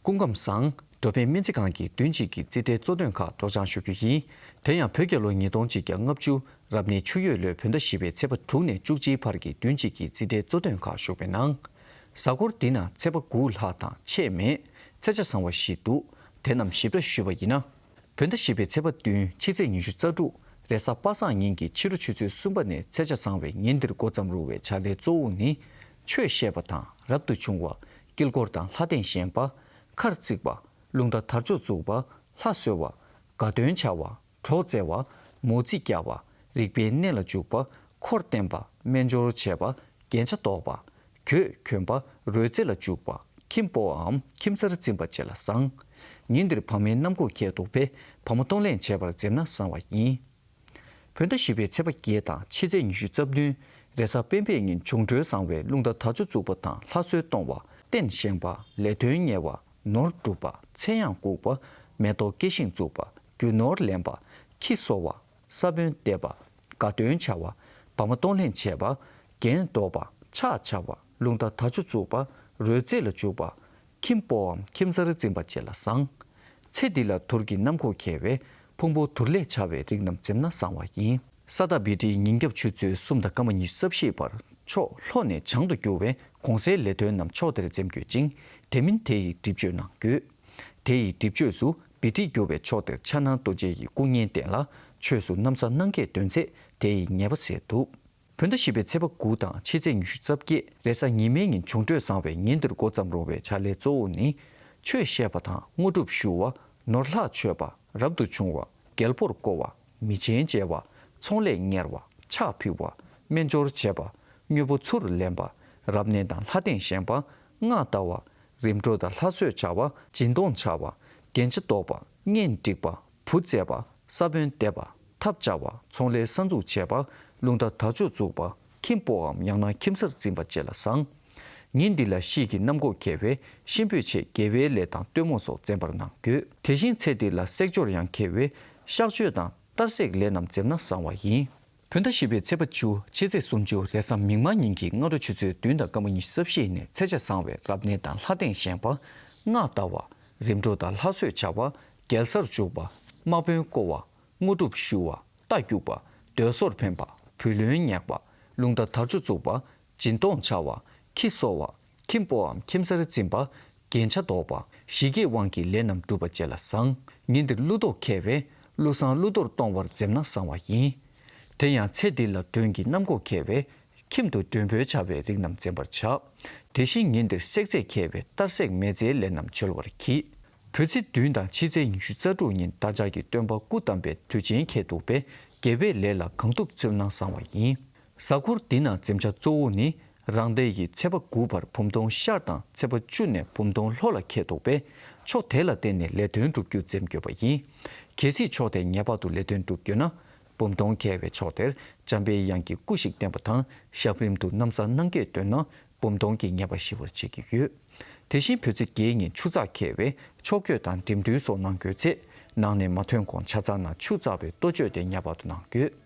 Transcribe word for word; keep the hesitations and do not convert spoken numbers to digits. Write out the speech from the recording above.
སྐུ་ཁམས་བཟང་། འགྲོ་ཕན་སྨན་རྩིས་ཁང་གིས་བདུན་གཅིག་གི་རྩིས་ཁྲའི་གཙོ་དོན་ཁག་སྒྲོག་སྦྱང་ཞུ་རྒྱུ་ཡིན། དེ་ཡང་བོད་རྒྱལ་ལོ་ཉིས་སྟོང་གཅིག་བརྒྱ་ལྔ་བཅུ་རབ་གནས་ཆུ་ཡོས་ལོའི་བོད་ཟླ་བཞི་པའི་ཚེས་པ་དྲུག་ནས་བཅུ་གཅིག་བར་གྱི་བདུན་གཅིག་གི་རྩིས་ཁྲའི་གཙོ་དོན་ཁག་ཞུགས་པའི་ནང་། གཟའ་འཁོར་འདི་ན་ཚེས་པ་དགུ་ལྷག་དང་ཕྱེད་མེད། ཚེས་ཆ་བཟང་བ་བཞི་འདུག། དེ་རྣམས་ཞིབ་ཕྲ་ཞུས་པ་ཡིན་ན། བོད་ཟླ་བཞི་པའི་ཚེས་པ་བདུན་ཕྱི་ཚེས་ཉི་ཤུ་རྩ་དྲུག་རེས་གཟའ་པ་སངས་ཉིན་གྱི་ཕྱི་དྲོ་ཆུ་ཚོད་གསུམ་པ་ནས་ཚེས་ཆ་བཟང་བའི་ཉིན་འདིར་འགོ་བརྩམས་རུང་བའི་བྱ་ལས་གཙོ་བོ་ནི། ཆོས་བཤད་པ་དང་རབ་ཏུ་བྱུང་བ། དཀྱིལ་འཁོར་དང་ལྷ་སྡེ་བཞེངས་པ། མཁར་བརྩིགས་པ། རླུང་རྟ་དར་ལྕོག་བཙུགས་པ། ལྷ་གསོལ་བ། དགའ་སྟོན་བྱ་བ། གྲོགས་བཙལ་བ། མོ་རྩིས་རྒྱག་པ། རིག་པའི་གནས་ལ་འཇུག་པ། འཁོར་བསྟེན་པ། སྨན་སྦྱོར་བྱེད་པ། རྒྱན་ཆ་འདོགས་པ། གོས་གྱོན་པ། རོལ་རྩེད་ལ་འཇུག་པ། ཁྱིམ་སྤོ་བའམ་ཁྱིམ་གསར་འཛིན་པ་བཅས་ལ་བཟང་། ཉིན་འདིར་བག་མའི་གནམ་སྒོ་ཁེལ་འདུག་པས་བག་མ་གཏོང་ལེན་བྱས་པར་འཛེམ་ན་བཟང་བ་ཡིན། བོད་ཟླ་བཞི་པའི་ཚེས་པ་བརྒྱད་དང་ཕྱི་ཚེས་ཉི་ཤུ་རྩ་བདུན་རེས་གཟའ་སྤེན་པའི་ཉིན་འབྱུང་འཕྲོད་བཟང་བས་རླུང་རྟ་དར་ལྕོག་བཙུགས་པ་དང་ལྷ་གསོལ་གཏོང་བ། རྟེན་བཞེངས་པ། ལས་དོན་གཉེར་བ། ནོར་སྒྲུབ་པ། ཚེ་ཡང་འགུགས་པ། མེ་ཏོག་སྐྱེ་ཤིང་བཙུགས་པ། རྒྱུ་ནོར་ལེན་པ། ཁྱི་གསོ་བ། ས་བོན་འདེབས་པ། དགའ་སྟོན་བྱ་བ། བག་མ་གཏོང་ལེན་བྱེད་པ། རྒྱན་འདོགས་པ། ཕྱག་བྱ་བ། རླུང་རྟ་དར་ལྕོག་བཙུགས་པ། རོལ་རྩེད་ལ་འཇུག་པ། ཁྱིམ་སྤོ་བའམ་ཁྱིམ་གསར་འཛིན་པ་བཅས་ལ་བཟང་། ཚེ་འདི་ལ་དུར་གྱི་གནམ་སྒོ་ཁེལ་བས་ཕུང་པོ་དུར་ལས་བྱ་བའི་རིགས་རྣམས་འཛེམ་ན་བཟང་བ་ཡིན། ས་བདག་བི་ཏྲིའི་ཉིན་རྒྱབ་ཆུ་ཚོད་གསུམ་དང་སྐར་མ་ཉི་ཤུ་རྩ་བཞིའི་བར་ཕྱོགས་ལྷོ་ནས་བྱང་དུ་རྒྱུ་བས་གོང་གསལ་ལས་དོན་རྣམས་ཕྱོགས་དེར་འཛེམ་དགོས་ཅིང་དེ་མིན་དེ་ཡི་སྒྲིབ་གཅོད་གནང་དགོས། དེ་ཡི་སྒྲིབ་གཅོད་སུ་བི་ཏྲི་རྒྱུ་བའི་ཕྱོགས་དེར་ཕྱག་ན་རྡོ་རྗེ་ཡི་སྐུ་བརྙན་བསྟན་ལ་ཆོས་སུ་ན་བཟའ་གནང་གས་འདོན་ཚེ་དེ་ཡི་ཉེས་པ་སེལ་འདུག། བོད་ཟླ་བཞི་པའི་ཚེས་པ་དགུ་དང་ཕྱི་ཚེས་ཉི་ཤུ་རྩ་བརྒྱད་རེས་གཟའ་ཉི་མའི་ཉིན་འབྱུང་འཕྲོད་བཟང་བའི་ཉིན་འདིར་འགོ་བརྩམས་རུང་བའི་བྱ་ལས་གཙོ་བོ་ནི། ཆོས་བཤད་པ་དང་དངོས་གྲུབ་ཞུ་བ། ནོར་ལྷག་མཆོད་པ། རབ་ཏུ་བྱུང་བ། རྒྱལ་པོར་བསྐོ་བ། མི་ཆེན་མཇལ་བ། ཚོང་ལས་གཉེར་བ། ཕྱག་ཕུལ་བ། སྨན་སྦྱོར་བྱེད་པ། དངོས་པོ་ཚུར་ལེན་པ། རབ་གནས་དང་ལྷ་རྟེན་བཞེངས་པ། སྔགས་བཟླ་བ། རིམ་གྲོ་དང་ལྷ་གསོལ་བྱ་བ། སྦྱིན་གཏོང་བྱ་བ། རྒྱན་ཆ་འདོགས་པ། གཉེན་སྒྲིག་པ། བུ་བཙས་པ། ས་བོན་འདེབས་པ། ཐབ་བཅའ་བ། ཚོང་ལས་གསར་འཛུགས་བྱས་པ། རླུང་རྟ་དར་ལྕོག་བཙུགས་པ། ཁྱིམ་སྤོའམ་ཡང་ན་ཁྱིམ་གསར་འཛིན་པ་བཅས་ལ་བཟང་། ཉིན་འདི་ལ་གཤིས་ཀྱི་གནམ་སྒོ་ཁེལ་བས་གཤིན་པོའི་ཆེད་དགེ་བའི་ལས་དང་སྟོན་མོ་སོགས་འཛེམ་པར་གནང་དགོས། དེ་བཞིན་ཚེ་འདི་ལ་བསྲེག་སྦྱོར་ཡང་ཁེལ་བས་གཤག་བཅོས་དང་གཏར་སྲེག་ལས་རྣམས་འཛེམ་ན་བཟང་བ་ཡིན། བོད་ཟླ་བཞི་པའི་ཚེས་པ་བཅུ་ཕྱི་ཚེས་སུམ་ཅུ་རེས་གཟའ་མིག་དམར་ཉིན་གྱི་སྔ་དྲོ་ཆུ་ཚོད་བདུན་དང་སྐར་མ་ཉི་ཤུ་རྩ་བཞི་ནས་ཚེས་ཆ་བཟང་བའི་རབ་གནས་དང་ལྷ་རྟེན་བཞེངས་པ། སྔགས་བཟླ་བ། རིམ་གྲོ་དང་ལྷ་གསོལ་བྱ་བ། རྒྱལ་སར་འཇུག་པ། དམག་དཔོན་བསྐོ་བ། དངོས་གྲུབ་ཞུ་བ། རྟ་རྒྱུག་པ། མདོས་ཟོར་འཕེན་པ། བུ་ལོན་བསྙེགས་པ། རླུང་རྟ་དར་ལྕོག་བཙུགས་པ། སྦྱིན་གཏོང་བྱ་བ། ཁྱི་གསོ་བ། ཁྱིམ་སྤོའམ་ཁྱིམ་གསར་འཛིན་པ། རྒྱན་ཆ་འདོགས་པ། ཞི་རྒྱས་དབང་གི་ལས་རྣམས་སྒྲུབ་པ་བཅས་ལ་བཟང་། ཉིན་འདིར་ཀླུ་གཏོར་ཁེལ་བས་ཀླུ་བསང་ཀླུ་གཏོར་གཏོང་བར་འཛེམ་ན་བཟང་བ་ཡིན། དེ་ཡང་ཚེ་འདི་ལ་མགྲོན་གྱི་གནམ་སྒོ་ཁེལ་བས་ཁྱིམ་དུ་མགྲོན་འབོད་བྱ་བའི་རིགས་རྣམས་འཛེམ་པར་བྱ། དེ་བཞིན་ཉིན་འདིར་བསྲེག་རྫས་ཁེལ་བས་གཏར་སྲེག་མེལ་ཙེའི་ལས་རྣམས་འཆོལ་བར་གྱིས། བོད་ཚེས་བདུན་དང་ཕྱི་ཚེས་ཉི་ཤུ་རྩ་དྲུག་ཉིན་བདག་ཅག་གི་སྟོན་པ་སྐུ་བལྟམས་པའི་དུས་ཆེན་འཁེལ་འདུག་པས་དགེ་བའི་ལས་ལ་གང་ཐུབ་བརྩོན་ན་བཟང་བ་ཡིན། གཟའ་འཁོར་འདི་ན་འཛེམ་བྱ་གཙོ་བོ་ནི། རང་ཟླ་ཡི་ཚེས་པ་དགུ་བར་བུམ་སྟོང་ཤར་དང་ཚེས་པ་བཅུ་ནས་བུམ་སྟོང་ལྷོ་ལ་འཁེལ་འདུག་པས་ཕྱོགས་དེ་ལ་བརྟེན་ནས་ལས་དོན་སྒྲུབ་རྒྱུ་འཛེམ་དགོས་པ་ཡིན། གལ་སྲིད་ཕྱོགས་དེ་ངེས་པར་དུ་ལས་དོན་སྒྲུབ་དགོས་ན། བུམ་སྟོང་འཁེལ་བའི་ཕྱོགས་དེར་འཇམ་པའི་དབྱངས་ཀྱི་སྐུ་ཞིག་བསྟེན་པ་དང་ཞབས་རིམ་དུ་ན་བཟའ་གནང་གས་འདོན་ན་བུམ་སྟོང་གི་ཉེས་པ་ཞི་བར་བྱེད་ཀྱི་ཡོད། དེ་བཞིན་བོད་ཚེས་བརྒྱད་ཉིན་ཆུ་ཚགས་འཁེལ་བས་ཕྱོགས་བསྐྱོད་དང་འགྲིམ་འགྲུལ་སོགས་གནང་དགོས་ཚེ། ནང་ནས་མ་ཐོན་གོང་ཆ་ཚང་ནང་ཆུ་བཙགས་པའི་ལྟོ་སྤྱོད་དེ་ངེས་པར་དུ་གནང་དགོས།